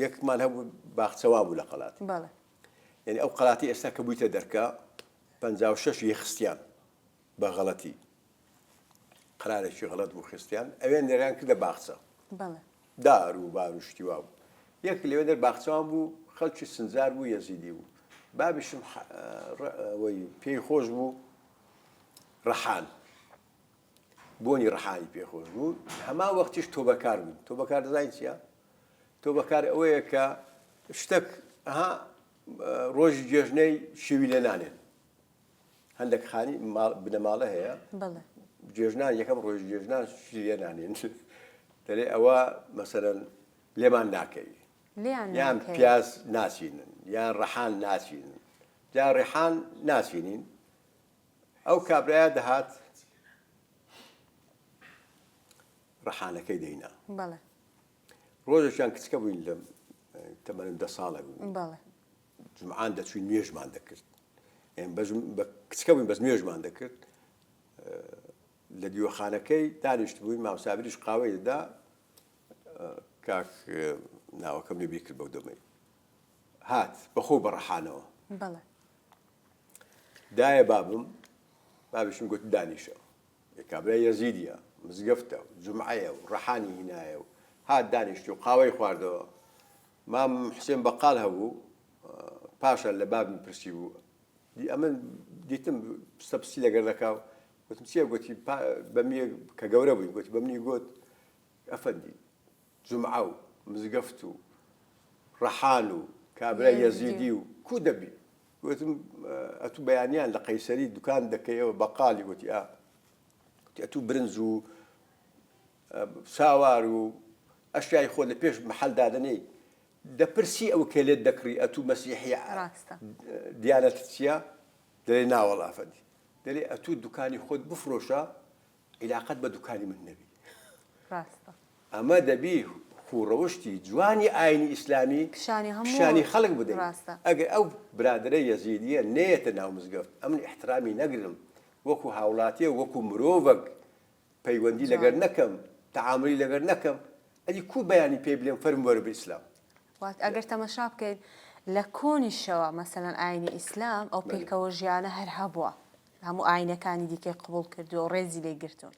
یەکمان هەبوو باخچەوان بوو لە قەڵات. بەڵێ. یعنی ئەو قەڵاتی ئێستا کە بوویتە دەرکە 56 ی خستیان بە غەڵەتی. قەرارێکی غەڵەت بوو خستیان ئەوێن دەریان کردە باخچە. بەڵێ. دار و بار و شتی وا بوو. یەک لەوێ دەر باخچەوان بوو خەڵکی سنجار بوو یەزیدی بوو. بابیشم ئەوەی پێی خۆش بوو ڕەحان. بۆنی ڕەحانی پێ خۆش بوو هەمان وەختیش تۆبەکار بووین تۆبەکار دەزانین چییە؟ تۆبەکار ئەوەیە کە شتەک ها ڕۆژی جێژنەی شێوی لێ نانێن هەندێک خانی بنەماڵە هەیە جێژنان یەکەم ڕۆژ جێژنان شتی لێ نانێن دەلێ ئەوە مەسەرەن لێمان ناکەوی یان پیاز ناسینن یان ڕەحان ناسینن جا ڕێحان ناسینین ئەو کابرایە دەهات ڕەحانەکەی دەینا. بەڵێ. ڕۆژێکیان کچکە بووین لە تەمەنم دە ساڵێک بوو. بەڵێ. جومعان دەچووین نوێژمان دەکرد. بە کچکە بووین بەس نوێژمان دەکرد. لە دیوەخانەکەی دانیشت بووین مامسابریش قاوەی دەدا کاک ناوەکەم لێ بیر کرد بەو دەمەی هات بەخۆ بە ڕەحانەوە. بەڵێ. دایە بابم، بابیشم گوت دانیشە. ئێ کابرای یەزیدیە، مزگەفتە و جومعەیە و ڕەحانی هینایە و هات دانیشت و قاوەی خواردەوە. مام حوسێن بەقاڵ هەبوو، پاشان لە بابم پرسی بوو، دی ئەمن دیتم پسە پسی لەگەر دەکا و گوتم چییە؟ گوتی بەمی کە گەورە بووین گوتی بە منی گوت ئەفەندی جومعە و مزگەفت و ڕەحان و کابرای یەزیدی و کو دەبی؟ گوتم ئەتوو بەیانیان لە قەیسەری دوکان دەکەیەوە بەقالی گوتی ئا گوتی ئەتوو برنج و ساوار و ئەشیای خۆت لە پێش محەل دادەنێی دەپرسی ئەو کێ لێت دەکڕی ئەتوو مەسیحی ڕاستە دیانەتت چییە؟ دەلێ ناوەڵا ئەفەندی دەلێ ئەتوو دوکانی خۆت بفرۆشە عیلاقەت بە دوکانی من نەبی. ڕاستە. ئەمە دەبی خووڕەوشتی جوانی ئاینی ئیسلامی پیشانی هەموو پیشانی خەڵک بدەین. ڕاستە. ئەگەر ئەو برادەرە یەزیدیە نەیەتە ناو مزگەفت ئەمن ئیحترامی نەگرم وەکو هاوڵاتیە وەکو مرۆڤەک پەیوەندی لەگەر جوانە. نەکەم تەعامولی لەگەر نەکەم ئەدی کو بەیانی پێی بلێم فەرموو وەرە بە ئیسلام. وات ئەگەر تەمەشا بکەین لە کۆنیشەوە مەسەلەن ئاینی ئیسلام ئەو بەلێ. پێکەوە ژیانە هەر هەبووە هەموو ئاینەکانی دیکەی قبوڵ کردووە و ڕێزی لێ گرتوون.